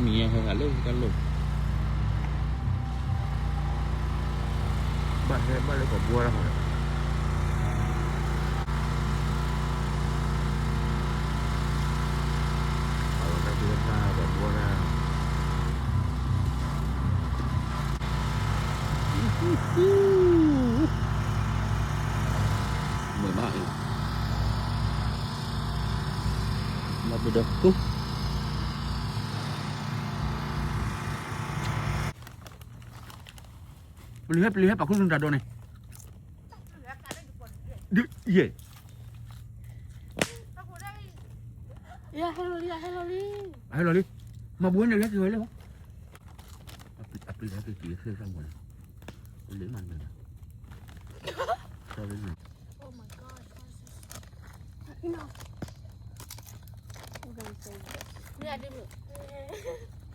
မံၤဟဲဟဲလၢတၢ်လီၢ်, ဘၣ်ဟဲဘၣ်လၢပှၤဘှီတၢ်ဃီ, အဝဲတၢ်ဖံးတၢ်ဖးပှၤဘှီတၢ်, မုာ်မးအံၤ, ဘၣ်ပဒီခိၣ် ပလံၤဟဲ ပလံၤဟဲပာ်ခူသူၣ်တၢ်ဒိးန့ၣ်, ဒုးယဲၢ်, ဟဲလီၤလံ, ဟဲလီၤလံ, မၤဘိန့ၣ်လၢက့ၤဝဲလၢ, အပျံၤဟဲက့ၤက့ၤဆၢတၢ်မီၤန့ၣ်, လၢမၤန့ၣ်, တၢ်လၢန့ၣ် Mira, dime.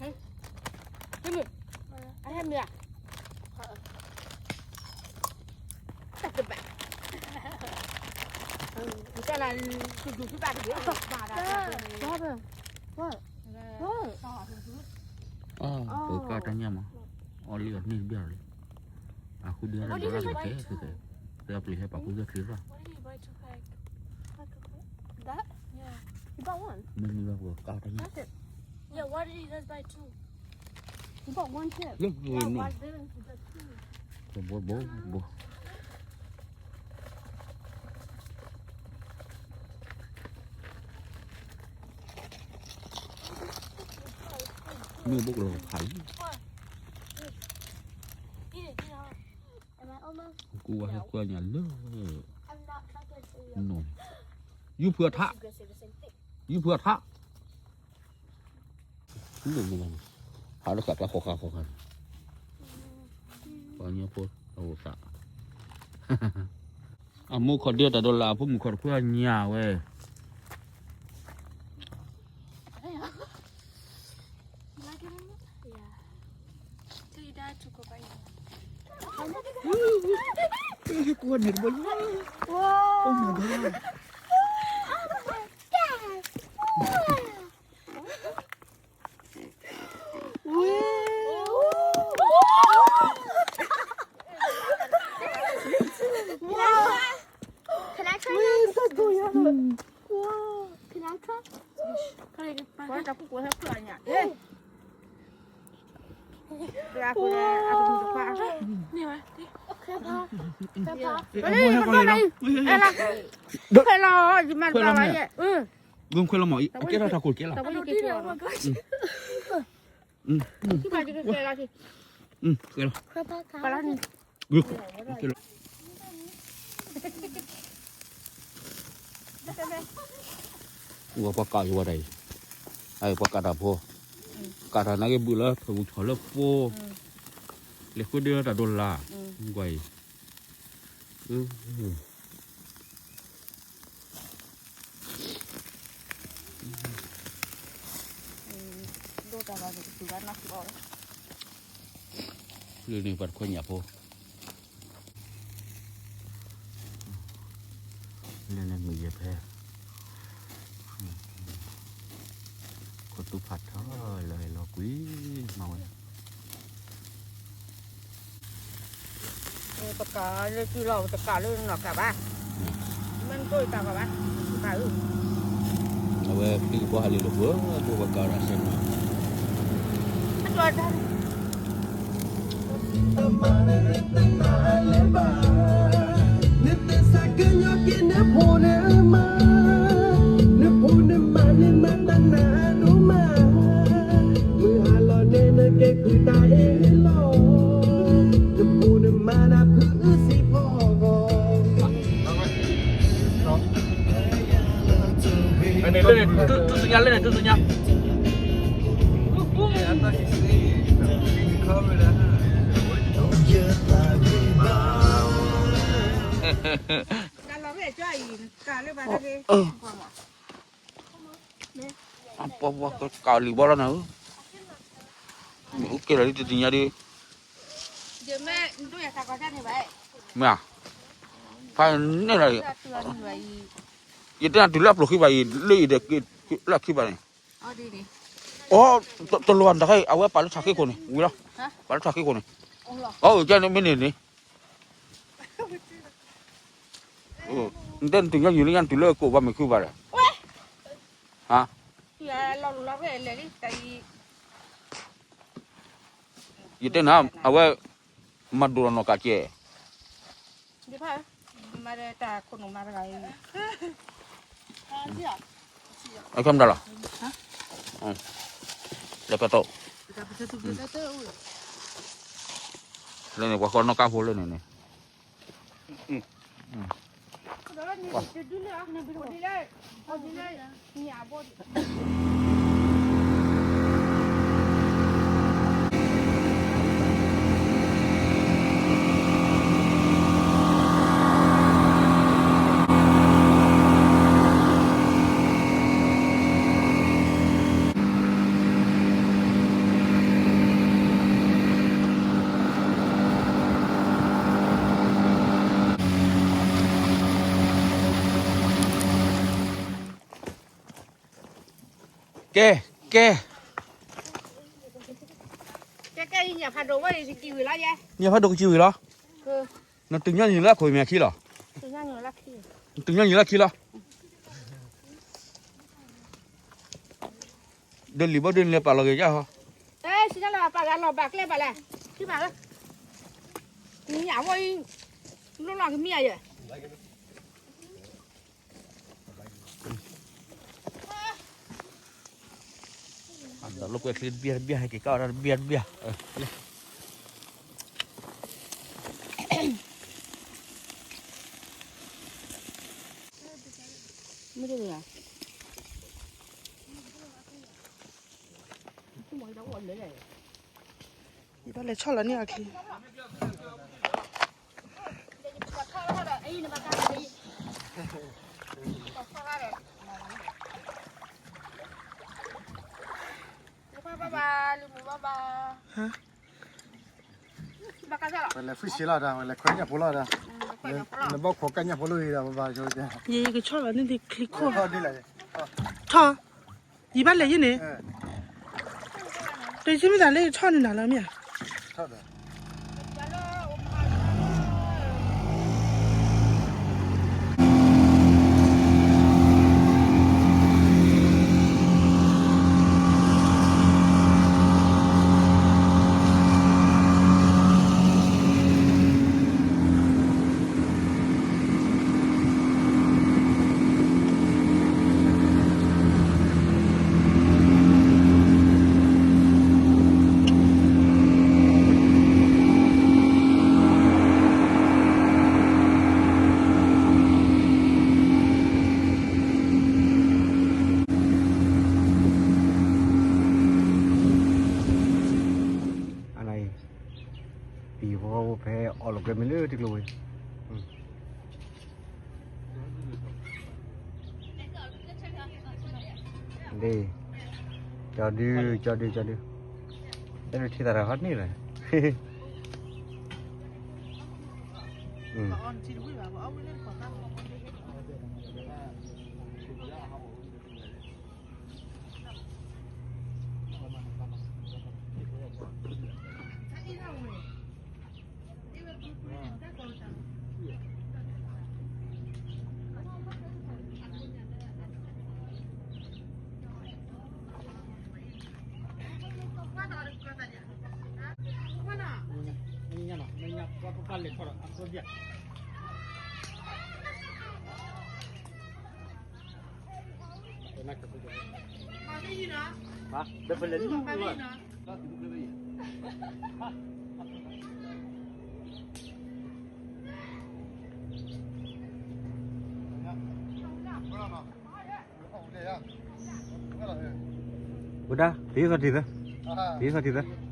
¿Eh? Dime. Ajá, mira. Take it back. What happened? What? What? အၢ ပကၢ်တၢ်ညၣ်မး, အီၣ်လံအီၤန့ၢ်တဘျီလံ, အဃုဒုးဟဲဒီးလၢကဲ, ကဲ, ကဲအပျံၤဟဲပာ်ခူသူၣ်ချ့လီၤ, That? Yeah. You bought one. မ့မ့ၢ်ဘၣ်ပကၢ်တၢ်ညၣ်, That's it. Yeah, why did you guys buy two? You bought one chip. Yeah, yeah, no. Why didn't you get two? ဘိ ဘိ ဘိ မ့ၢ်ဘိကလီၤဖးလံ, ကူဝဲဟဲကွၢ်ညါလၢ, နီၤ, ယူဖုအထး, ယူဖုအထး ဟးလၢဃာ်ကျါဃီဃာ်ဃီဃာ်, ပှၤညီဖိအအိၣ်သး, အမိၢ်ခီၣ်ဒ့တၢ်ဒိးလၢ် အဖိမုၣ်ခီၣ်တခွါညၣ်ဝဲ, ကွၢ်န့ၣ်တဘိ, Oh my God. Wow. Can I try this? Wow. Can I try? ခွဲးလီၤမး, အကဲထီၣ်တၢ်ခိၣ်ကဲလီၤ, ခွဲးလီၤ, ဝဲပှၤကးယဝဲဒၣ်အံၤ, အပှၤကးတၢ်ဖိ, ကးတၢ်နာ်က့ဘုးလၢဖၢပူၤဆီၣ်လၢဖိ, လဲၤဃုဒၢတၢ်ဒိးလၢ်, ကွၢ်အံၤ ဒိၣ်တၢ်လီၤန့ၣ် ကသူၣ်ဘၣ်နၢ်ကီး, လၢန့ၣ်ပှၤတခွဲးညၣ်ဖိ, လၢန့ၣ်မ့ၢ်ယဲၢ်ဖဲ, ခိၣ်သူဖးထီလၢလီၤကွံာ်, မၤဝဲ ပကးလၢစုလီၤ ပတကးလၢနီၢ်ကးဘၣ်, မ့ၢ်တအိၣ်တၢ်ကီဘၣ်, ပကးအၢ, အဝဲသုကဘီဟးလံလီၤပှၤ ဘိပကးဒၣ်စဲမး, အကျီတၢ် နသ့စးကညီက့ၤနဖိနမါ, နဖိနမါန့ၣ်မၤတၢ်နးဒိၣ်မး, မုၢ်ဟါလီၤန့ၣ်နကဲကုၢ်တၢ်အ့ၣ်လီၤ, နဖိနမါနၢ်ဖုအုစံဖီဂီၤ န့ၣ်လၢန့ၣ် တူၢ်တူၢ်စူညါလၢန့ၣ် တူၢ်စူညါ ပှၤပှၤကးလံၤဘီလီၤနၤဧၢ, မ့ၢ်အိၣ်ကဲလီၤလံတသ့ၣ်ညါဒ်, မ့ၢ်ဧါ, ဖးန့ၢ်လီၤ, ယတဲနၤတုၤလၢအပျိၢ်ခံဘၣ်အံၤ လၢအံၤဒီးလၢခံဘၣ်န့ၣ်, အိ တလိၣ်တခါ အဝဲပာ်လၢထးဃ့ခိၣ်န့ၣ် ဝံၤလီၤ, ပာ်လၢထးဃ့ခိၣ်န့ၣ်, အိ ကဲန့ၣ်မ့ၢ်န့ၣ်န့ၣ်, နတဲနတုၤညါယံၤလၢညါနတုၤလၢကိးဘၣ်မ့ၢ်ခုဘၣ်လဲၣ်, ဟါ, ယတဲနၤ အဝဲ မၤဒိၣ်လီၤနီၢ်ကးကဲ, အခဲမတၤလီၤ, လဲၤပၢ်တိၣ်, လၢန့ၣ် ပှၤဃီနီၢ်ကါဖိလၢန့ၣ်န့ၣ်, ကဲ, ကဲ, ကဲ, ကဲ, ညၣ်ဖးဒိၣ်ဝဲ ညၣ်ဖးဒိၣ်ကစံးဝံၤလီၤ, နတုၤညါယံၤလၢခိၣ်မ့ၢ်ခံလီၤ, နတုၤညါယံၤလၢခံလီၤ, ဒီးလံာ်ဘီဒုးနလဲၤပာ်လီၤက့ၤယါဟီ, စံးလၢပာ်ဂၤလီၤဘၣ်ကျဲဘၣ်လဲၣ်, ထံဘၣ်လၢ, ညၣ်ဝဲအံၤ, လိၣ်လီၤကမံၤအယဲၢ် ဒီးလိာ်ကွဲချံတဘျၢတဘျၢ ဟဲက့ၤကီၢ်တဘျၢတဘျၢ, မ့ၢ်တဂၤ, ယဘၣ်လဲၤဆီၣ်လီၤန့ၢ်အီၤချံ ဝဲလဲၤဖုၣ်ဆံးလီၤဒီး ဝဲလဲၤခွဲညၣ်ဖိလီၤဒီး, နဘၣ်ခိးကၣ်ညၣ်ဖိလီၤဒီး ဘၣ်ဘၣ်, ယကဆီၣ်လီၤန့ၢ်ဒံးချံခိၣ်, ထီၣ် ယဘၣ်လဲၤယဲန့ၣ်, တဆံမ့ၢ်သးလၢယဆီၣ်န့ၢ်နၤလီၤမ့ၢ်ဧါ. အနအံၤ ပံၤဖိဖဲအီၣ်လီၤကွဲမ့ၢ်လၢထံကျိဝဲ, ဒ်, ကၠီဒု, ကၠီဒု, ကၠီဒု, အဲၣ်ဒိးထံၣ်သးတၢ်ဟီန့ၣ်လီၤ. ဝဲဒၣ် တယုၢ်သီထံသၢ, တယုၢ်သီထံသၢ.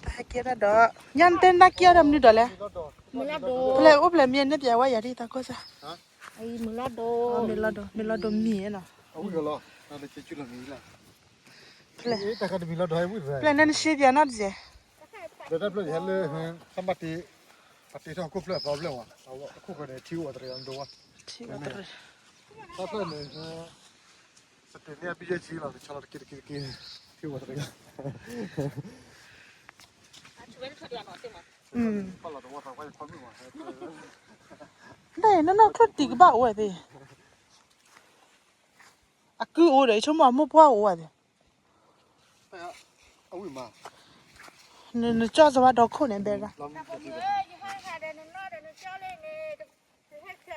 ဟဲကဲတၢ်ဒီး ညါနတဲနၢ်က့ၤအီၤဒီးမနုၤဒီးလဲၣ်. ဖဲလဲၣ်အိၣ်ဖဲလဲၣ်မံၤန့ၣ် ပျဲဝဲယၤဒ်သးကိးစၢ်. မ့ၢ်လီၤဒိၣ်, မ့ၢ်လီၤဒိၣ်မံၤနီၤ. ဖဲလဲၣ်, ဖဲလဲၣ်န့ၣ်နရှဲပျဲနီတစဲး. ဒီးတၢ်ဖျၢၣ်ယဟဲလၢ ခါဘၣ်တ့ အတ့ထီၣ်ခိၣ်ဖျၢၣ်အသီဖျၢၣ်ဝဲ, အခိၣ်ဃၢၤန့ၣ် ထံအိၣ်ဝဲတရံးအဒိဝဲ, ထံအိၣ်တရံး, သီဖျၢၣ်န့ၣ် စတ့န့ၢ်အဘံယဲၢ်ဆံလီၤ, နဆီလီၤတက့တက့တက့, ထံအိၣ်ဝဲတရံး, နနီၢ်ခိၣ်တံၢ်ကဘၣ်အိၣ်ဝဲသ့ၣ်, အကုအိၣ်ဒီး ယဆိကမိၣ်အမိၢ်ပှၢ်အိၣ်ဝဲသ့ၣ် နကၠီၣ်စဝါဒီခိၣ်န့ၣ် ဘဲဒၣ်, ပှဲၤဝဲ, တဘၣ်လီၤ, လီၤလၢဆ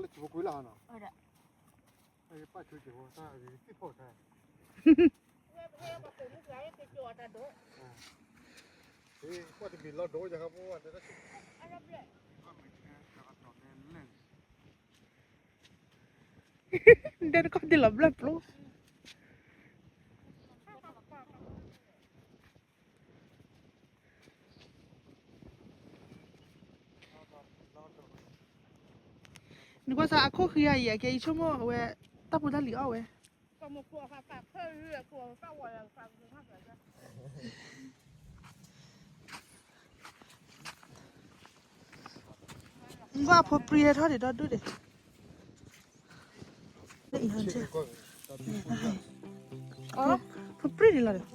ံဖိကွံလၢ်နီၤ, ပာ်ဆိကဲၤဝဲတၢ်သ့ၣ်ဖီၣ်တၢ်, ကွၢ်တမံၤလီၤဒိယၤခါဖိ, ဒဲတခီဒ်လီၤဘျၢၣ်ပျိ နကွၢ်စၢ်အခိၣ်ဃံဧါအံၤ အကဲယဆိကမိၣ်အဝဲ တၢ်ဖိတၢ်လံၤအီၣ်ဝဲ, နကွၢ်ဖိပြံဟဲထီၣ်ဒံးဒီဒူၣ်ဒံး ဖိပြံန့ၣ်လီၤဒီး ပှၤ လဲၤ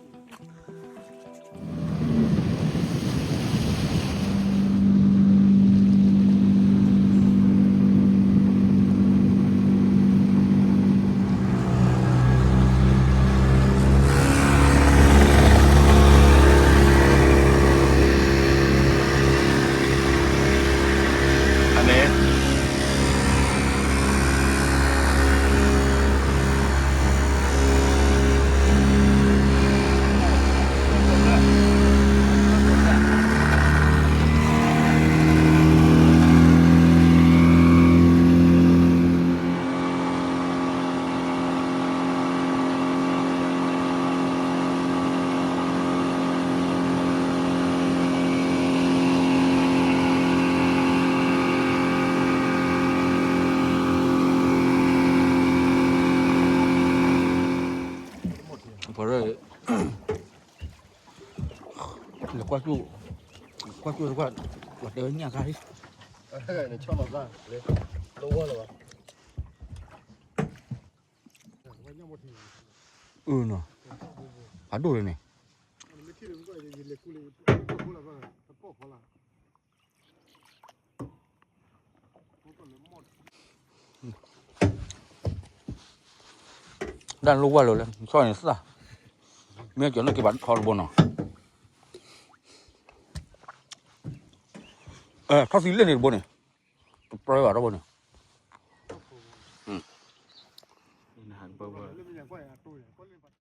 ကွၢ်ကၠိၣ်, ကွၢ်ကၠိၣ်တကွၢ်, ပှၤတဲဝဲညၣ်ခါလံ, နဆီလီၤသၣ်, လၢဝါလီၤဘၣ်, အၢနီၤ, ဖးဒိၣ်လၢန့ၣ်, ဒၣ်လိၣ်ဝါလၢာ်လၢ ဆီန့ၣ်သၣ်, မ့ၢ်ကၠီၤန့ၢ်က့ၤဘၣ်ထီတဘိနီၤ, ထီၣ်သံလၢန့ၣ်တဘိန့ၣ်, တပြၢဘၣ်ထီဘိန့ၣ်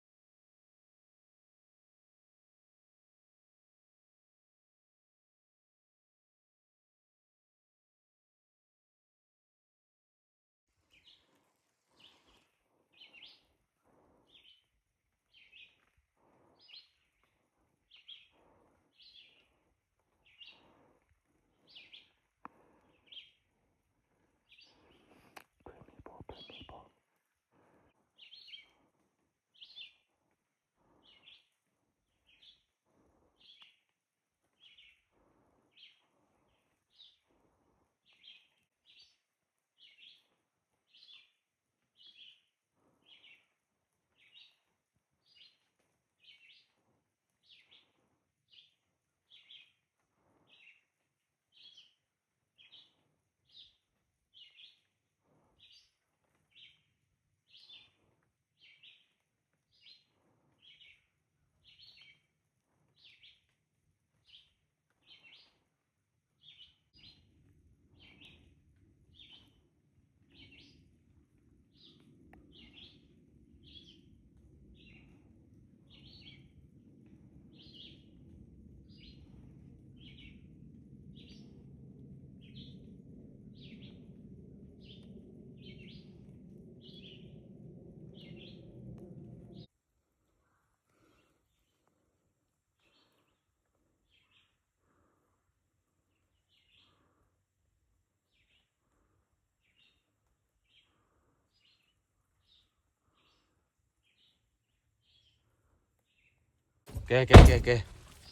ကဲ ကဲ ကဲ ကဲ,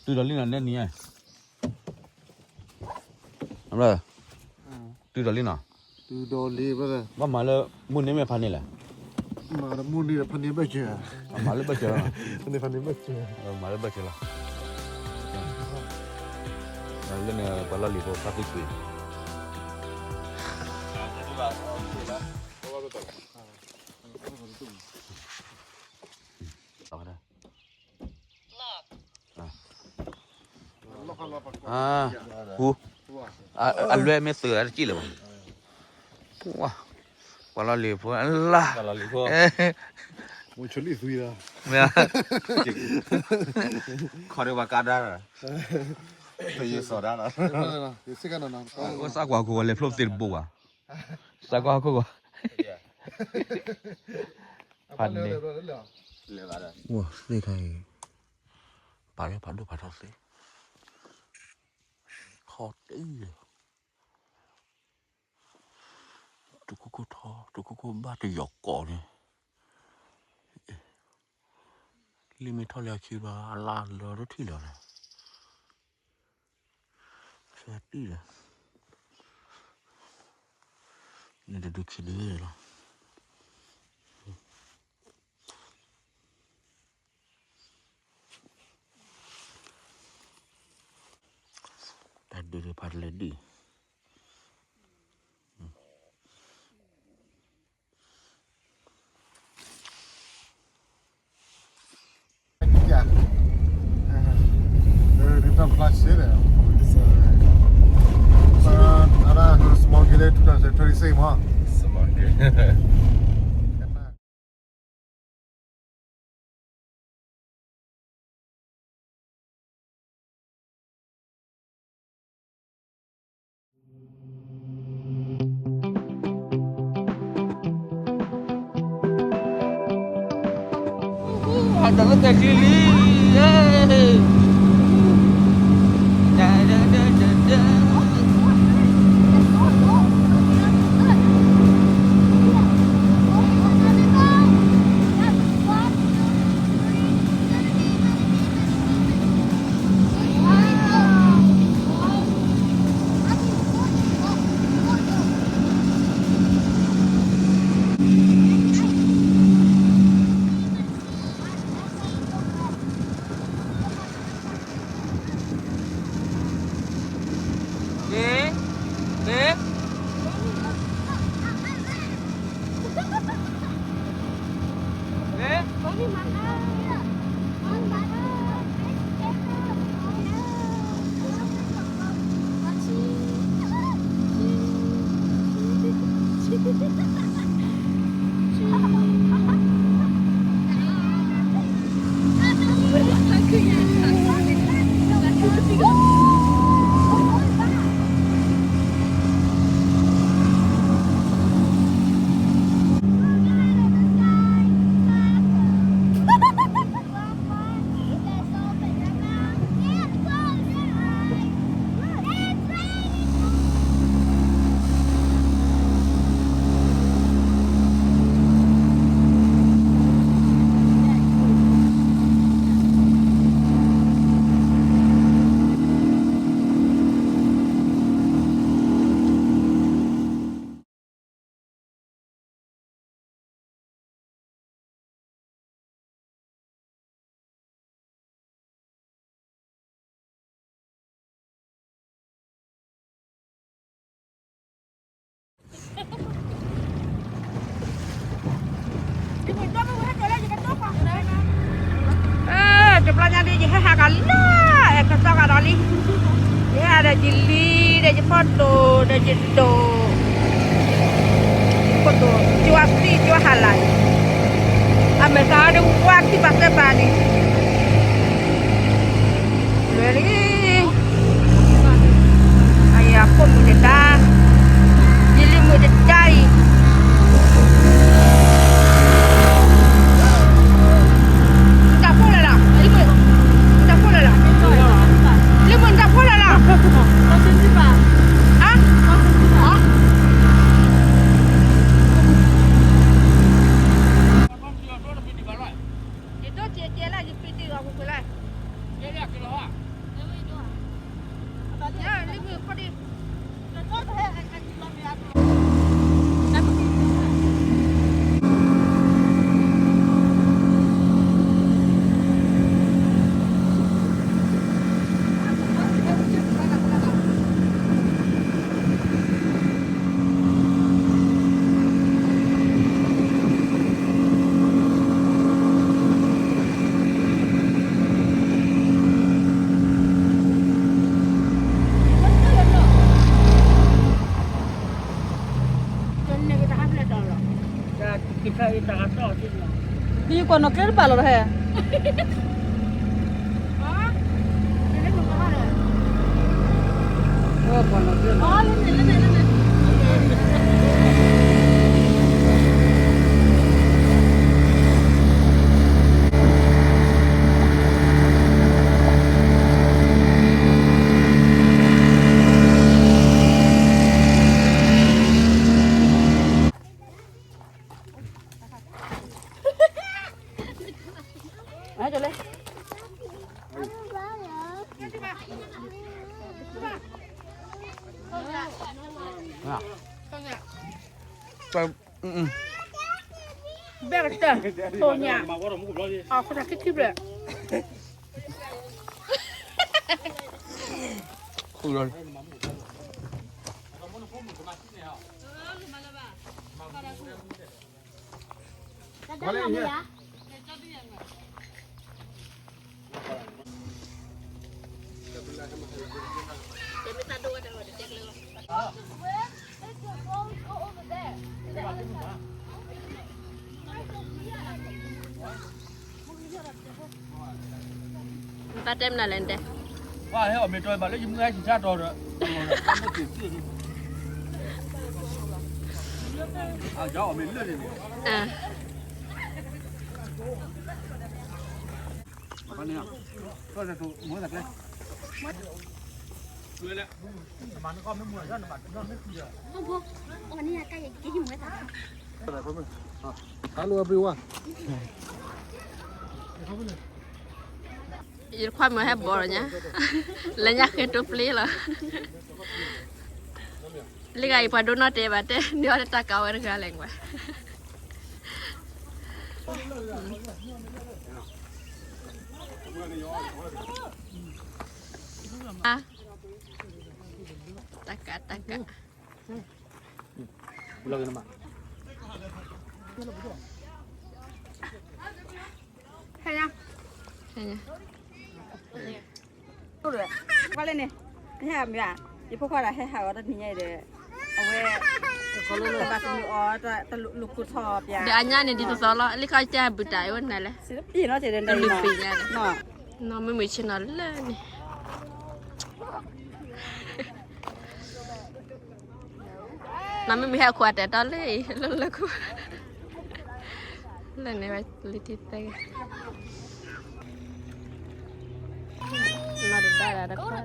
တုၤဒီးလံနီၤ နဲနံၤဧါ, တုၤဒီးလံနီၤ, တုၤဒီးလံ, ဘၣ်မၤလၢမုၢ်နံၤမ့ၢ်ဖးန့ၣ်လဲၣ်, မၤလၢမုၢ်နံၤဒီးဖးန့ၣ်ဘၣ်က့ၤ, မၤလၢဘၣ်က့ၤလီၤ, မၤလၢဘၣ်က့ၤလီၤ, လၢန့ၣ် ပှၤလီၢ်လံၤဖိဖါသံကွံာ် ဟူ, အလွဲၢ်မ့ၢ်သုးလၢတကံၢ်လၢၤဘၣ်, ပှၤလီၢ်လံၤဖိအလၢ်, မ့ၢ်, ခီဒံးပှၤကါဒါလီၤ, ပယီၤစီၤဒါလီၤ, စၢ်ကွၢ်ခိၣ်ဝဲလဲၤဖျိသ့ၣ်တဘိဘၣ်, စၢ်ကွၢ်ခိၣ်ဝဲ, ဖးန့ၣ်, သ့ၣ်ခါအံၤ, ပာ်လၢဖးဒိၣ်ဖးထီသ့, ခီတံၢ်လၢ တခိၣ်ခိၣ်ထီ တခိၣ်ခိၣ်ဘၣ်တယီၤကိးန့ၣ်, လံာ်မ့ၢ်ထီၣ်လၢအခံဘျီ အလါလၢတထံၣ်လီၤ, ဖဲတံၢ်လီၤ, န့ၣ်တဒုခံဒုလီၤ. တၢ်ဒုးတဖၣ်တလဲၤဒံး, တဘျီညါဒ်ယဟဲဟးကလၢ အဲၣ်ကတီၢ်ကဒီးလံ, ယဟဲဒီးယလံဒီးယဖီတိၣ်ဒီးယဒိၣ်, ယဖီတိၣ်ကၠွါသံကၠွါဟးလၢ်, အမဲာ်သၣ်ဒီးဝါခံပာ်သၢပာ်န့ၣ် လွဲၢ်လံ, အယၤဖိမုၣ်တဒါ, ယလံၤမုၣ်တဒါအံၤ, နတၢ်ဖိလဲၣ်လီၤ, လံၤမုၣ်, နတၢ်ဖိလဲၣ်လီၤ, လံၤမုၣ်နတၢ်ဖိလဲၣ်လီၤ, ဟါ, ယဒိးကဲကဲလၢယပံးတံၢ်အီၤပူၤကွံာ်လၢ ဒီးယကွၢ်နီၣ်ကျဲတဘၣ်လီၤဒီးဟဲ ကွၢ်နီၣ်ကျဲလီၤ ဘဲကတၢၢ် ထိၣ်ညၣ် အခိၣ်ထးခံခံဘျဲၣ် ခိၣ်လီၤ ဘၣ်တဲမနုၤလဲၣ်တဲ ပှၤဟဲအီၣ်မ့ၤတီၤဘၣ်လၢယမုၢ်ဟဲဆံၣ်ဆါတီၤဒီး ယခွါမုၣ်ဟဲဘီၣ်လီၤညါ လၢညါဃ့တိပျ့လီၤ လၢဂၤအံၤပှၤဒိနီၢ်တဲဘၣ်တဲ န့ၢ်အီၤလၢတၢ်ကးဝဲတဂၤလဲၣ်ကွၢ် တၢ်ကး တၢ်ကး ဟဲညါ ဟဲညါ ကွၢ်လၢန့ၣ် နဟဲဟးမ့ၢ်ဧါ ယဖိခွါဒၣ်ဟဲဟးအီၤတနံၤညါအံၤဒီး အဝဲ တဘၣ်သမံအီၤ တလူၤကူထီၣ်ပျၢ် ဒီးအညါန့ၣ်ဒ်သိးသိးလီၤ လၢခီကဘုတၢ်အဝဲန့ၣ်လဲၣ် ပံၤနီၤ တလူၤပံၤညါန့ၣ် နီၢ်မုၢ်မုၢ်ဆ့ၣ်နီၤလၢန့ၣ် နီၢ်မုၢ်မုၢ်ဟဲအခိၣ်အတၢ်တီလၢအံၤ လၢလၢခိၣ် လၢန့ၣ်ဝဲလံတံသဲ နီၢ်တဒါဒၣ်တခွါလၢ တၢ်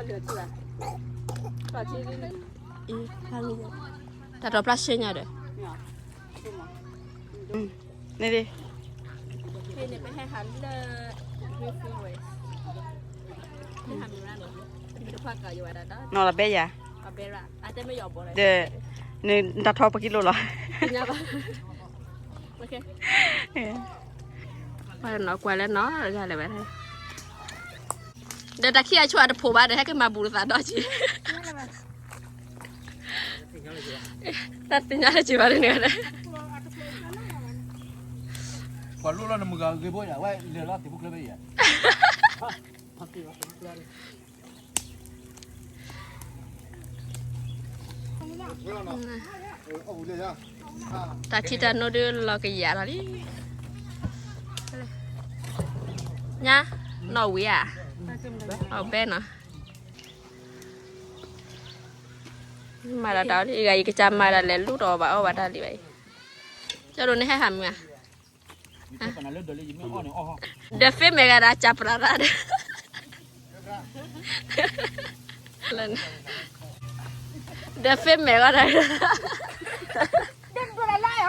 တီၤဖျါရှဲညါဒီး န့ၣ်ဒ် နီၢ်လီၤဘဲယၤ ဒီး နတၢ်ထီပကံလိလီၤ ပှၤနီၢ်ကွၢ်လၢနီၢ်ဂၤလဲၣ်ဝဲ ဒီးတၢ်ခံအဆိအတဖိးဘၣ်ဒီး ဟဲက့ၤမၤဘူၣ်လၢသးဒီးက့ၤ တၢ်သ့ၣ်ညါလၢက့ၤဘၣ်လၢန့ၣ်ဒီး ပှၤလိၣ်လီၤနမုၢ်ဂၤဂ့ၤဘိယၤ ဝဲလဲၤလီၤသ့ၣ်ဖိကျဲဖဲယၤ တၢ်ထံတၢ်နိဒုးလီၤကယၤလီၤလံ ညါ နီၢ်ဝံၤဧါ အဘဲနီၤ မၤဒၣ်တၢ်အီၤလံ အဂၤအံၤကစၢ်မၤဒၣ်လဲာ် လူၤတအီၣ်ဘၣ်အီၣ်ဘၣ်တၢ်လံဘၣ်အံၤ ကၠီဒိၣ်န့ၣ်ဟဲဟးမုၢ်ဧါ ဒီးဖ့မဲာ်ဂၤဒၣ် ကၢ်ပြး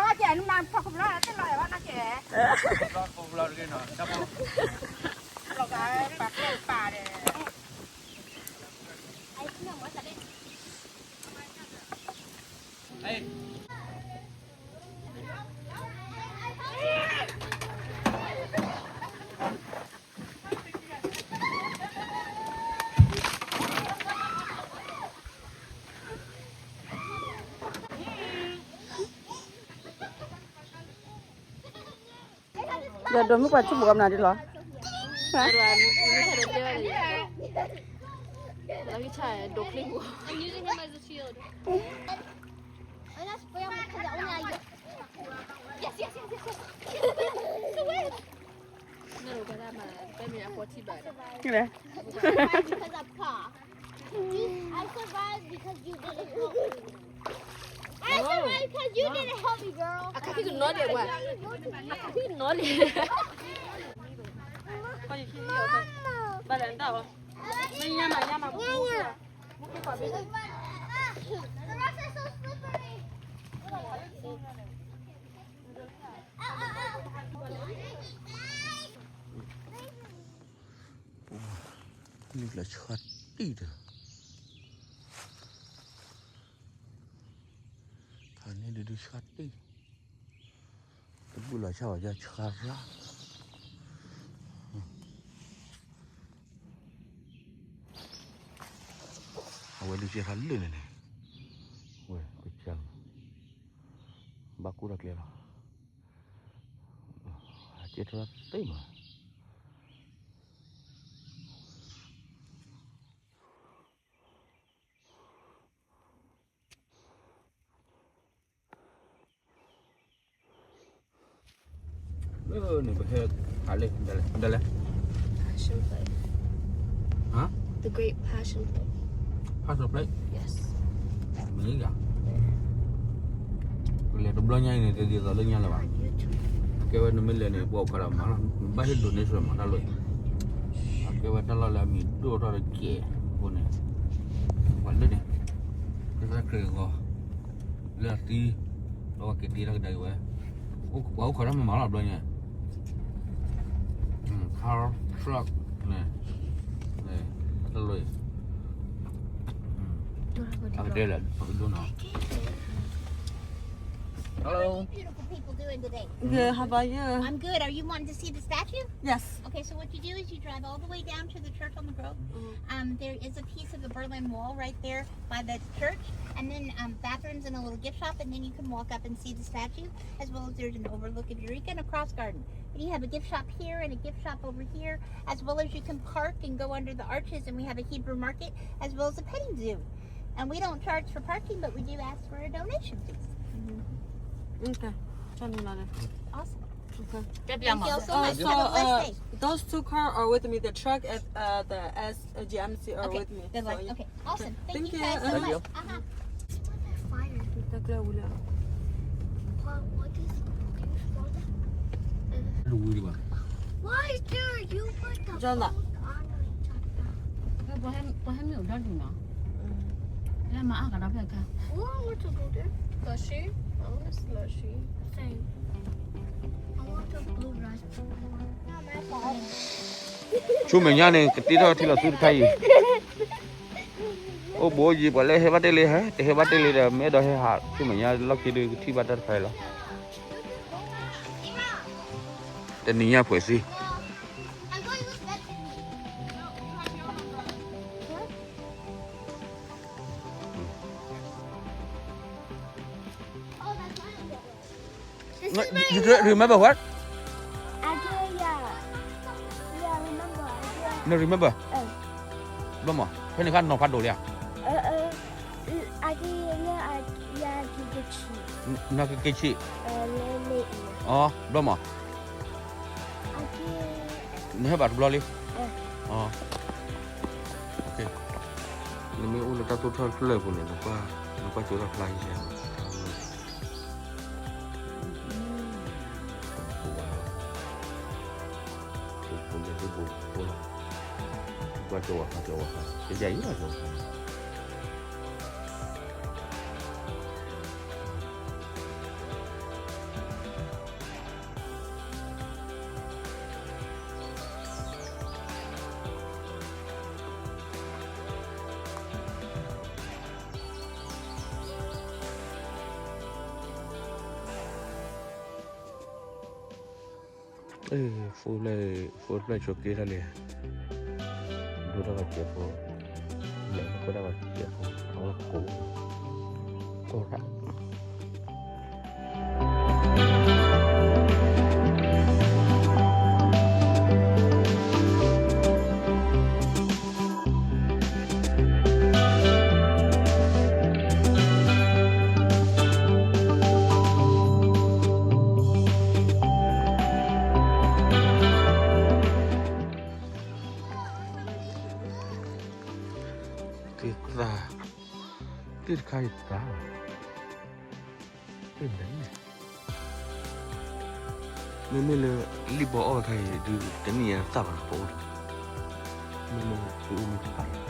ရၣ်ဒီး ဒီးဖ့မဲာ်ဂၤဒၣ် ဒီးဒိးမုၢ်ပှၢ်ဆူၣ်ဘိးကမနၤဒ်လီၤ. Huh? Huh? I'm using him as a shield. And that's for because I only like Yes, yes, yes, yes, yes. Survive because of Pa. I survived because you didn't help me. I survived because you didn't help me, girl. I can't even know that one. I can't even know that. Mama. Mama. The rock is so slippery. Ow, ow, ow. နုာ်လီၤဆှါတံၢ်ဒီး, ဖးန့ၣ်ဒုးဒုးဆှါတံၢ်, တဘူၣ်လီၤဆှါဝဲယဆှါရၣ်, အဝဲဒုးကဲထီၣ်လၢာ်န့ၣ်န့ၣ်, ဝဲကစၢ်, ဘၣ်ကူၣ်ထီၣ်ကျဲလီၤ, အကဲထီၣ်သ့မး. လၢန့ၣ်ပဟဲ, ဟးလၢ, ဒ်လဲၣ်, Passion Play. Huh? The Great Passion Play. Passion Play? Yes. မ့ၢ်ဂ့ၤ, ကလဲၤတဘျီညါအံၤန့ၣ် တဒ်သိးလၢညါလၢၤဘၣ်. အကဲဝဲနမ့ၢ်လဲၤန့ၣ် ပှၤအိၣ်ခိးဒီးမၤလီၤ, ဘၣ်ဟ့ၣ်ဒိးန့ၢ်ဆိမးတၢ်လီၢ်အံၤ, အကဲဝဲတၢ်လီၢ်လၢအမံၤဒိၣ်ထီၣ်တက့ၢ်အဃိန့ၣ်, ပှၤလၢန့ၣ်, ကစၢ်ခရံာ်အဂီၢ်, လၢအသံ, ဒီးပှၤက့ၤတ့ထီၣ်ကဒါက့ၤဝဲ, ပှၤအိၣ်ခိးတၢ်မၤမၤလီၤတဘျီညါ, car, truck, န့ၣ်, တၢ်လီၢ်အံၤ, အကတဲလၢပကဒိၣ်နီၤ. Hello. Beautiful people doing today? Good, how about you? I'm good. Are you wanting to see the statue? Yes. Okay, so what you do is you drive all the way down to the church on the Grove. Um, there is a piece of the Berlin Wall right there by the church, and then um, bathrooms and a little gift shop, and then you can walk up and see the statue, as well as there's an overlook of Eureka and a cross garden. And you have a gift shop here and a gift shop over here, as well as you can park and go under the arches, and we have a Hebrew market, as well as a petting zoo. And we don't charge for parking, but we do ask for a donation, please. Okay. Awesome. Okay. Thank you all so much. Have a blessed day. Those two cars are with me. The truck at uh, the S uh, G M C are with me. Okay. Awesome. Thank you guys so much. Uh-huh. Fire. Why do you put the boat on each other? ပှၤဟဲမ့ၢ်အိၣ်ဒီဒူၣ်နီၤ, လၢမၤအါကဒီးဖဲအခါ, I want to go there. Slushy? I want a slushy. Same. I want a blue raspberry. ဆူမဲာ်ညါန့ၣ် ကတ့ထီၣ်ထံလီၤသူတခါအံၤ, အိၣ်ဘိယံၤ ပှၤလၢဟဲဘၣ်တဲလ့ဟဲ, တဟဲဘၣ်တဲလ့ဒီး မ့ၢ်အဲၣ်ဒိးဟဲဟး ဆူမဲာ်ညါလီၢ်ခံဒုးကထံၣ်ဘၣ်တၢ်တခါအံၤလီၤ. တနံၤညါဖှဲးစ့ This is my You don't remember what? I do, yeah. Yeah, I remember. I do. No remember? Uh. ဘျီမး, ဖဲန့ၣ်ခါနီၤဖးဒိၣ်လံဧါ. Uh, uh. I do, yeah, I, yeah, I do the cheese. နကက့ၤဆံး. Uh, လဲ, လဲ, အီၤ, ဘျီမး. I do. နဟဲဘၣ်တဘျီလံ. Uh. အီၤ, နမ့ၢ်အိၣ်လၢတၢ်သိၣ်ထီၣ်ဖျၢၣ်ပူၤန့ၣ် နကွၢ်, နကွၢ်ကၠိတၢ်ဖျါယဲၢ်. Phone ဖျၢၣ်ဆိးက့တၢ်လံ, ဒိၣ်တၢ်ဂီၤစဲးဖိ, လဲၤနကွၢ်တၢ်ဂီၤစဲးဖိ, အဝဲကိး, ကိးတၢ်. သး, သ့ၣ်တခါအံၤသး, သ့ၣ်မတၤန့ၣ်, မ့မ့ၢ်လၢ လံၣ်ဘီအီၣ်တခါအံၤဒုး တန့ၢ်ယၤသၣ်ဘၣ်ပအိၣ်ဒီး, မ့မ့ၢ်ပအိၣ်မ့ၢ်တပာ်ယၤန့ၣ်, လံၣ်ဘီအီၣ်တခါတအိၣ်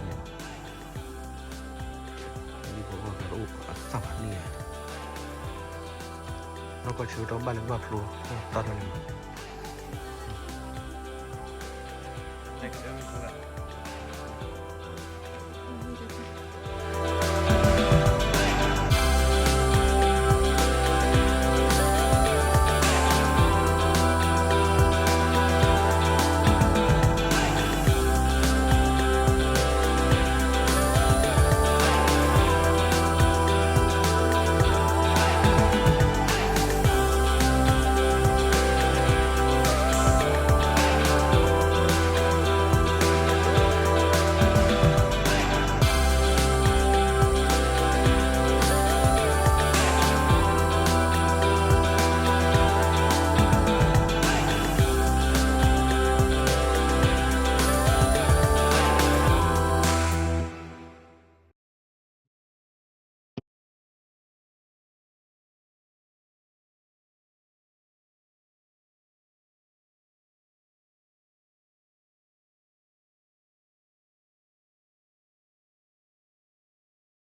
အသၣ်ဘၣ်န့ၢ်ယၤ, နီၢ်ကီၢ်ဆၢကတီၢ်ဘၣ်လ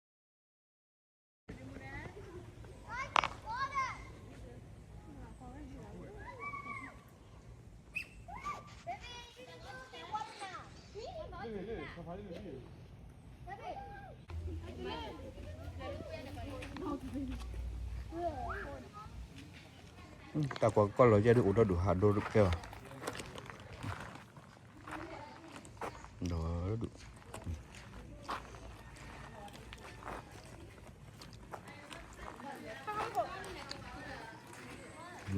ၢဘၣ်ဖျိ သၣ်ထီၣ်န့ၣ်မး တၢ်ကွၢ်ကီၢ်လီၤယဲၢ်ဒုးအိၣ်ဒီဒူၣ်ဟးဒိကဲဘၣ်, ဒီဒူၣ်,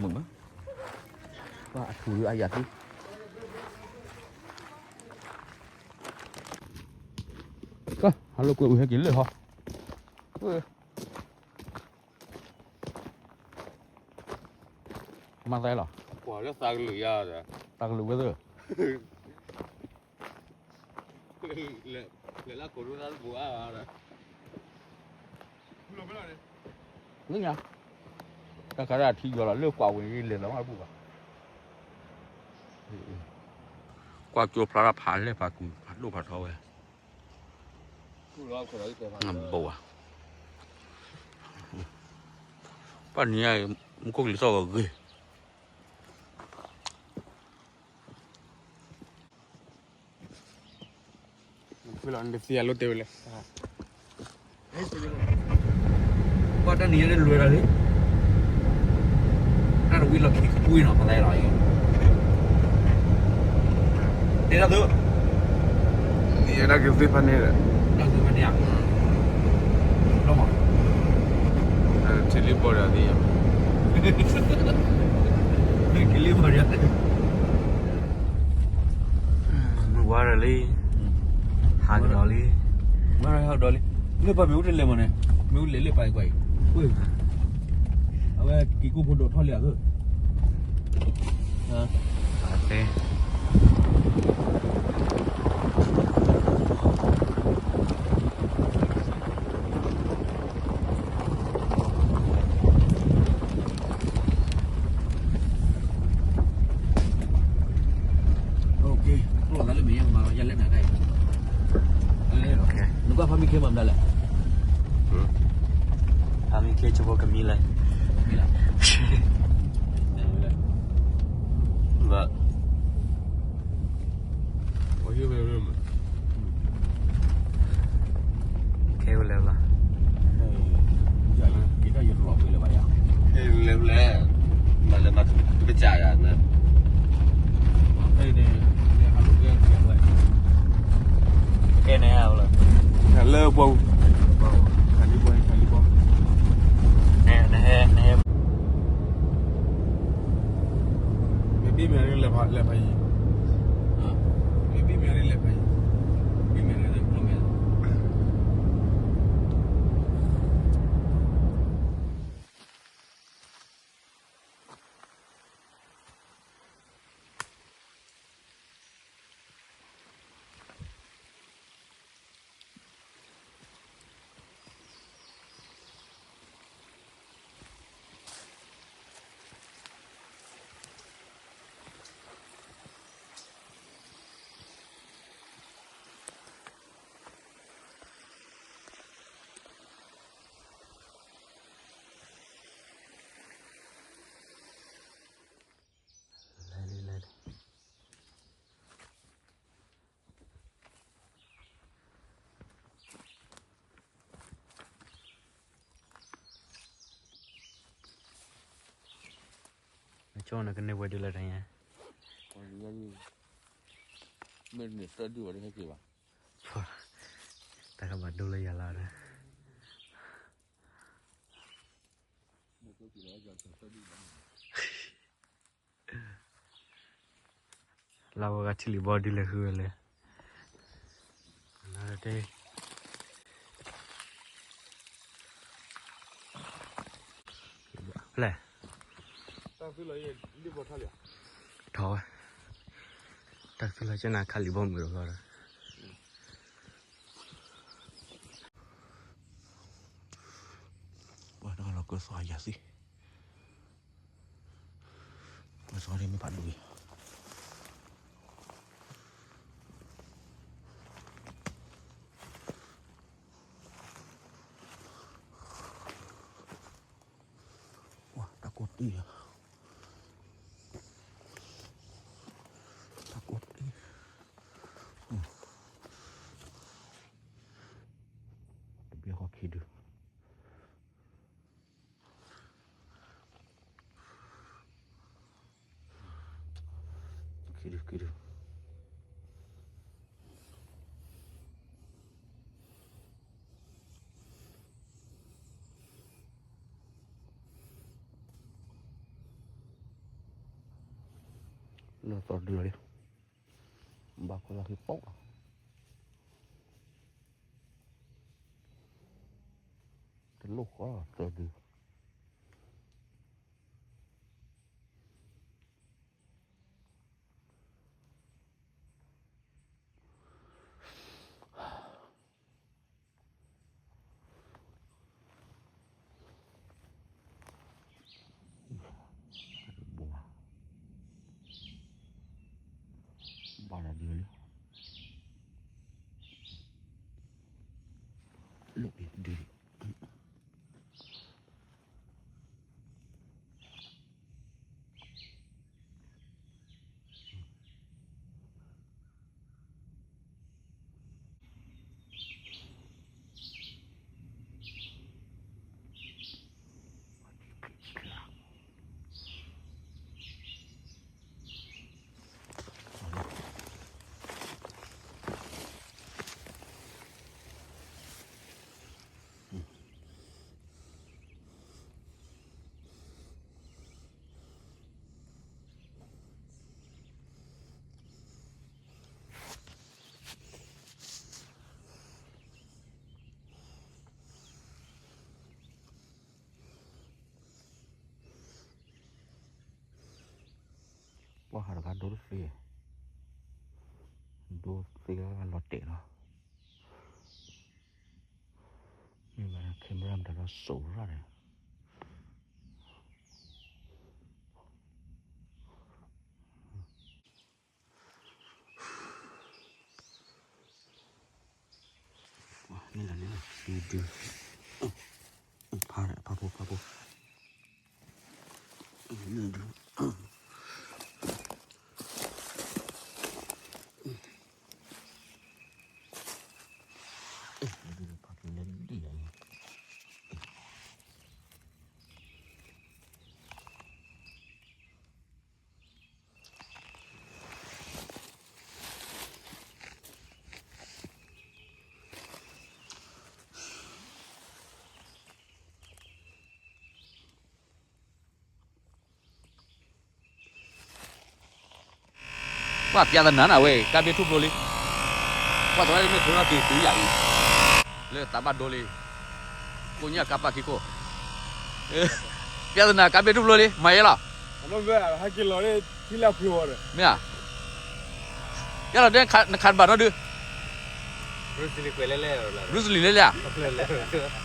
မုာ်မး, ပှၤအထူၣ်ဒုးအယၣ်သံ, ကဟးလိာ်ကွဲဝံၤဟဲက့ၤလၢဟီ မၤသးလီၤ, ကွၢ်လၢသးကလုာ်ယါဒီး, သးကလုာ်ဝဲသ့ၣ်, လဲၤလၢကိးဒိသးတဘူးအါဒီး, လၢညါ, တၢ်ခါဒၣ်ထံယီၤလီၤ လၢကွၢ်ဝဲၤဂ့ၤလဲၤလီၤမးတဘူးဘၣ်, ကွၢ်ကၠိဖျါထီၣ်ဖးလဲၢ်ဖးကူၤဖးဒိၣ်ဖးထီဝဲ ဘိၣ်ဧါ, ပှၤနံၤညါအံၤ မူခိၣ်ကလံၤသီၣ်ဂီၤဂ့ၤ, နသ့ၣ်ညါလၢတဲဝဲလဲၣ် ကွၢ်တၢ်နံၤညါန့ၣ်လွဲၢ်ဒီးလံ, တၢ်တဝံၤလီၢ်ခံကွံာ်နီၤ ဖးလဲလီၤအံၤ, တဲဒၣ်သု, နံၤညါတၢ်ကသ့ၣ်ဖးန့ၣ်ဒီး, တၢ်ကသ့ၣ်ဖးန့ၣ်ဧါ, လီၤမး, ထံလံဘီဒီးသ့ၣ်ညါ, ထံလံဘီဒီး မုၢ်ဝါဒီးလံ, ဟးကဒီးလံ, မုၢ်ဝါဒီးဟးကဒီးလံ, လၢပှၤမ့ၣ်အူတလဲၤမးန့ၣ်, မ့ၣ်အူလဲၤလၢပှၤကွၢ်အံၤ, အဝဲက့ၤကိၣ်ဖိဒိးထီၣ်လံဧါသ့ၣ်, နကွၢ်ဖးမံခ့မၤမတၤလဲၣ်, ဖးမံခ့ဆိဖိကမံလဲၣ်, ဘၣ် ခဲဝဲလဲၣ်ဘၣ်, ခဲလဲၣ်, မၤလဲၤမၤတပစၢ်ယၤန့ၣ်, ခဲန့ၣ်, လၢပှၤ, နဟဲ, နဟဲ မ့ၢ်ဘံၣ်မဲာ်ရ့လဲၤဖးယံၤ, မ့ၢ်ဘံၣ်မဲာ်ရ့လဲၤဖးယံၤ, ဘံၣ်မဲာ်ရ့လဲၤကျိမဲာ်လီၤ. နကန့ၢ်ဝဲဒ်လဲၣ်တဟဲ, မ့ၢ်န့ၣ်သၢဒုဘၣ်ဒီးဟဲက့ၤဘၣ်, တၢ်ကဘၣ်ဒိလၢယၤလီၤဒီး, လၢဝဲဂၤထံလံၤဘီဒ်လဲၣ်ဃုဝဲလဲၣ်, ဖဲလဲၣ်, ထီၣ်ဝဲ, တၢ်ကသူၣ်လီၤကနၣ်ခးလံာ်ဘီမုၢ်ဒီးဘျီဒီး ပှၤတဂၤလီၤကၢသီယၤသ့, ကၢသီဒ်မ့ၢ်ဖးဒိၣ်အံၤ, ပှၤတၢ်ကိးတံၢ်, တၢ်ကိးတံၢ်, တဘ့ၣ်ဃီခံဒု ခံဒု ခံဒု, လၢသီဒုလီၤ, ဘၣ်ခိၣ်လီၤဟံၣ်ပိၢ်လီၤ, တလိၣ်ဃီသၢဒု ဘၣ်လီၤဒုလီၤ, လၢဒု ပှၤဟးတဂၤဒိတသ့, ဒိသ့လီၤတဲာ်လီၤ, မ့ၢ်ဘၣ် camera မတၤလီၤစိာ်ရၣ်ဒီး န့ၣ်လီၤန့ၣ်လီၤ, ဒု ဖးဖးဖိ ဖးဖိ, ဒု ဖးဖိလဲဒ်အံၤ ပှၤ ပြဿနာ နၤဝဲ ကါဘ့ၣ်ထူၣ်ဖျိလံ, ပှၤသဝဲမ့ၢ်ထူၣ်နီၣ်က့ၤသုယၤအံၤ, လၢသးဘၣ်ဒိလံ, ကိညၣ်ကါပၣ်ခံခိၣ်, ပြဿနာ ကါဘ့ၣ်ထူၣ်ဖျိလံ မၤယဲလီၤ, ဟဲက့ၤလီၤလၢထံလၢဖျိဒီး မ့ၢ်ဧါ, ယဲလီၤဒဲနခးဘၣ်နီၣ်ဒုး, Bruce Lee လဲၣ်လဲၣ်,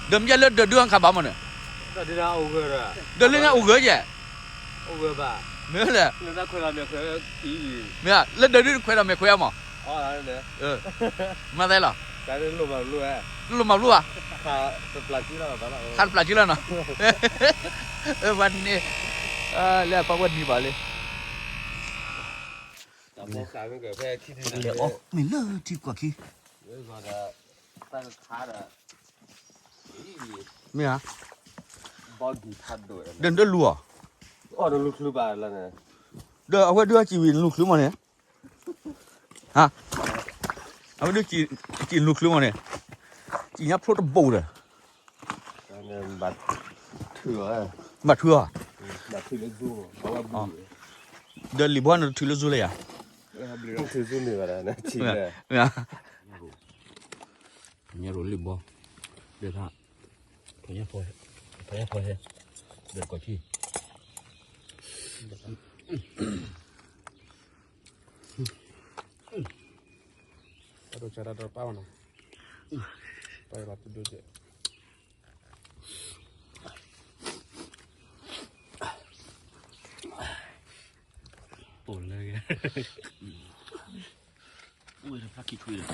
ဒီးမ့ၢ်လၢဒၢးဒုးအီၤနခးဘၣ်မးန့ၣ်, ဒၢးလၢညါအိၣ်ဂၢၢ်ယဲၢ် မ့ၢ်လဲၣ်, မ့ၢ်လၢဒၢးဒုးနခွဲးဒီးမဲာ်ခွဲးအါမး, မၤသးလီၤ, လိၣ်မၤဘျိဘၣ်, ခးတပျၢ်စုလီၤ, ခးတပျၢ်စုလီၤနီၤ, ဝဲန့ၣ်, လၢအပှၤဝဲနံၤဘၣ်လံ, လဲၤအီၣ်မ့ၢ်လၢထံကွၢ်ခံ, မ့ၢ်ဧါ, ဒီးဒၢးလူၤအီၤ, အီၣ်တလူၤချုးဘၣ်လၢန့ၣ်, ဒီးအဝဲဒုးအစံးဝံၤနလူၤချုးမးန့ၣ်, ဟါ, အဝဲဒုးစံးနလူၤချုးမးန့ၣ်, စံးညါဖျိတဘိဒီး, ဘၣ်ထုးအီၤ, ဒီးလံာ်ဘီန့ၣ်တထုးလၢဇူလၢယၤ, ထုးလၢဇူန့ၣ်ဘၣ်, မ့ၢ် ညၣ်ရိၤလံာ်ဘီ, ဒီး, ဖဲညၣ်ဖီဟဲ, ဒီးတကီၢ်ထံ, တၢ်ဒိၣ်ဆါတၢ်တပၢ်ဘၣ်နီၤ, တၢ်လီၤတဒိၣ်ကဲး, အိၣ်လၢ, အိၣ်ဝဲတဖျါခံထွံဒီး,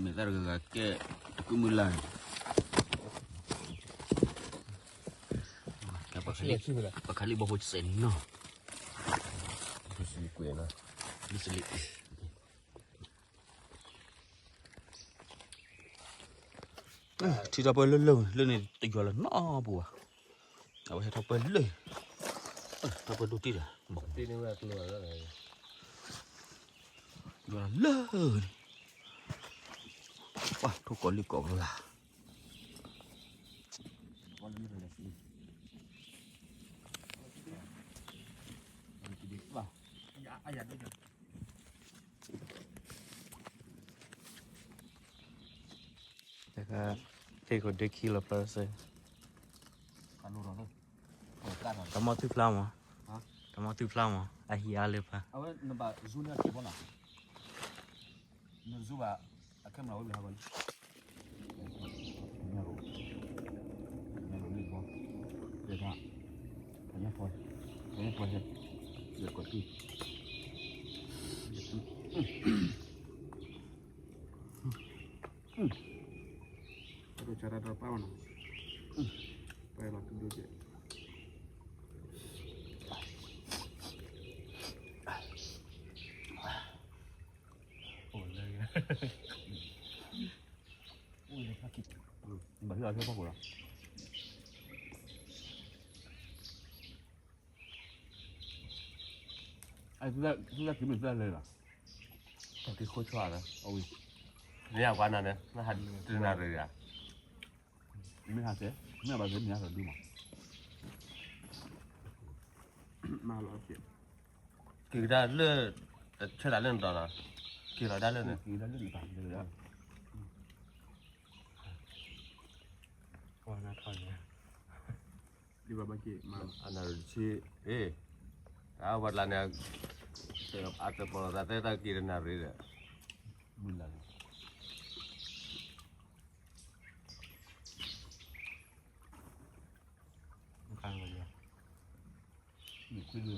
မ့ၢ်သၣ်တဂၤဂၤကဲ, တကုမုၢ်လၢ်န့ၣ်, ပှၤခးလံာ်ဘီဖိစဲးနီၤ, ကွ့နီၤ, လံာ်စလံာ် ထံထီၣ်ပှဲၤလၢလၢၢ်, လၢၢ်န့ၣ်တယွၤလၢၤနီတပူၤဘၣ်, အဝဲဟဲထီၣ်ပှဲၤလၢၢ်, ထီၣ်ပှဲၤဒိၣ်တံၢ်ဒီး, ယွၤလၢၢ်န့ၣ်, ပှၤထိၣ်ကီၤလံၢ်ကီၤကလၤ တၢ်က, ဟ့ၣ်ခိၣ်ဒ့ခံလီၤဖျါစ့ၢ်, တၢ်မီၢ်သွံၣ်ဖျါမး, တၢ်မီၢ်သွံၣ်ဖျါမး အဟံၣ်အါလၢဖျါ, နဘၣ်, ညၣ်ရိၤ, ညၣ်ရိၤလံာ်ဘီ, ဒီး, ဖဲညၣ်ဖီ, ဖဲညၣ်ဖီဟဲ, ဒီးတကီၢ်ထံ, တၢ်ဒိၣ်ဆါတၢ်တပၢ်ဘၣ်နီၤ, ပှၤလီၤတဒိၣ်ကဲး, အိၣ်လၢ, အိၣ်လၢဖျါခံ, ဘၣ်ဟံၣ်အီၤဖဲဖီခိၣ်လီၤ, သုသၣ်ကံၤမ့ၢ်သုသၣ်လဲၤလီၤ, တၢ်က့ၤခိၣ်ဆွါလီၤ, မ့ၢ်အကွၢ်နၤန့ၣ် နဟးတနၣ်ရံၣ်ဧါ, မ့ၢ်ဟးစဲး, မ့ၢ်ဘၣ်စဲးမ့ၢ်ဟးလီၤဒုမး, မၤလီၤက့ၤ, က့ၤကဒါလၢ, တဆဲးတၢ်လၢနတီၤလီၤ, က့ၤလီၤဒၣ်လၢန့ၣ်, က့ၤလီၤဒၣ်လၢန့ၣ်, ပှၤနၤထီၣ်န့ၣ်, လံဘၣ်ဘၣ်က့ၤမၤ, အနၣ်ရံၣ်တဆံ, အ့, အဝဲတလါန့ၣ်, အတပီၢ်လီၤသးသဲတၢ်က့ၤတနၣ်ရံၣ်ဒီး, မုၢ်လၢ်လံ, မုၢ်ခွံဒု, မုၢ်ဒု, မုၢ်ဒု,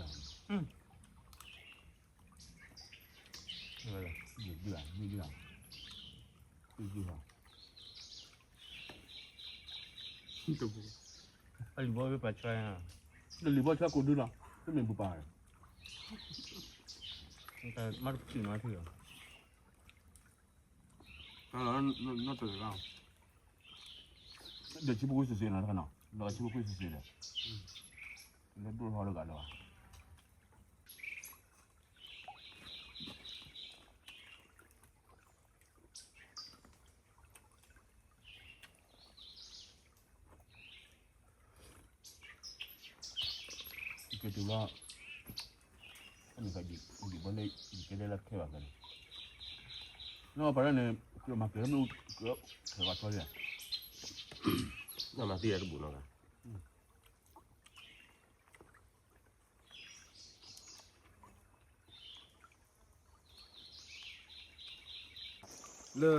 အလံာ်ဘီပှၤဆှၢ, လံာ်ဘီဆှၢကိးဒုလီၤ, တမ့ၢ်ဘူပၢ်, မ့ၢ်တဖုၣ်မၤဖုၣ်လီၤ, တၢ်လီၤ, ဒီးဆံဖိကွ့ၢ်စ့ၢ်စ့ၢ်နီၤ, တခါနီၤ, ဒီးဆံဖိကွ့ၢ်စ့ၢ်စ့ၢ်ဒီး, လၢဒိၣ်ထီၣ်တဂၤလၢၤဘၣ် ယက့ၤတုၤလီၤ, အန့ၣ်ကဒံးဘီလၢ ယကဲဒဲလၢခဲဘၣ်ဖဲန့ၣ်, နီၢ်ပှၤလၢန့ၣ် ကြၢးမၤကျဲၤမ့ၢ်အိၣ်ကြၢးခဲဘၣ်ထီၣ်လံ, နီၢ်မၤသံယၤတဘူၣ်နီၢ်ဂၤ လၢ, လၢ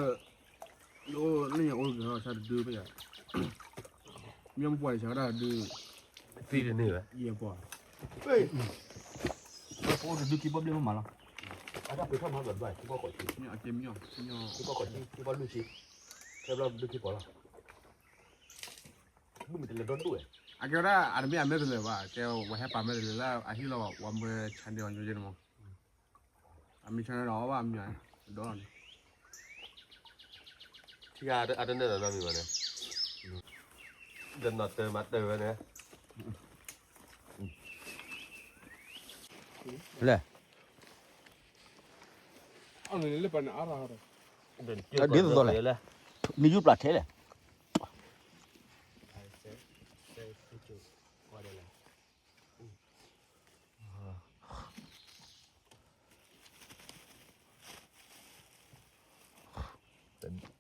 အိၣ်လၢညါအိၣ်က့ၤဟီၣ်ဆၣ်တဒုဖဲယၤ, မ့ၢ်မ့ၢ်ပှၤယဆါဒၣ်ဒု, သံတန့ၢ်ဝဲ, ယဲပှၤ, ပအိၣ်တဒုခံဘီဘျဲၣ်မးမးလီၤ, အတၢ်ပှ့ၤထီၣ်မၤဘၣ်ဘၣ် ခံဘီကီၢ်ဆံ, ခံဘီကီၢ်ဆံ ခံဘီလွံၢ်ဆံ, ခဲဘျီဒုခံပီၤလီၤ, ဘုမ့ၢ်တလဲၤဒီဒိၣ်ဝဲ, အကဲဝဲဒၣ် အတမ့ၢ်အမဲာ်တလဲၤဘၣ် ကဲဝဲဟဲပာ်မဲာ်တလဲၤလၢအဟံၣ်လီၤ ဝဲမ့ၢ်ဆါန့ၢ်အီၤညိယဲန့ၣ်မး, အမ့ၢ်ဆါန့ၢ်ဒီးအီၣ်ဘၣ်အမ့ၢ်, ဒီးန့ၣ် အတနဲၣ်ဒီးနီတမံၤဘၣ်န့ၣ်, ဒီးနီၢ်တၢၤမၤတၢၤဝဲန့ၣ်, လဲၣ်, ဒ်သိးသိးလဲၣ်, နယူၢ်ပျၢ်ထဲလဲၣ်.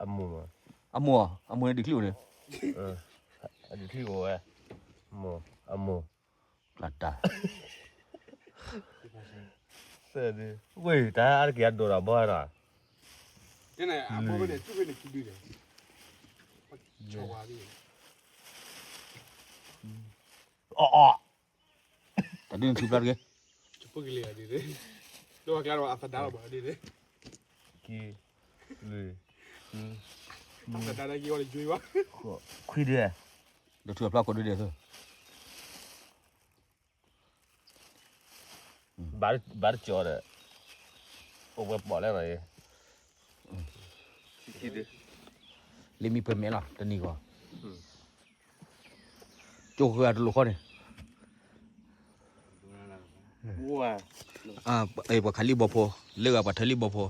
အမိၢ်, အမိၢ်န့ၣ်ဒုးချံၣ်အိၣ်န့ၣ်, ဒုးချံၣ်အိၣ်ဝဲ, အမိၢ်, အမိၢ်, တၢ်, ဝဲတၢ်အါတက့ၢ်အဒိၣ်ဒီးဘီနီၤ, အီၣ်အီၣ်, တၢ်ဒုးနထံဖျါတဂ့ၤ, ခွံဒဲး, ဒီးထုးအဖျါခိၣ်ဒုးဒဲးသၢ ဘၣ်တကၠီဒီး, အိၣ်ဝဲပီၣ်လဲၣ်နီၤ, လၢမံပှဲၤမဲာ်လီၤ တနံၤဂီၢ်, ကၠိဃၢၤအတလိၣ်ဃီန့ၣ်, ပှၤခးလံာ်ဘီဖိ, လၢဂၤပှၤထၢလံာ်ဘီဖိ,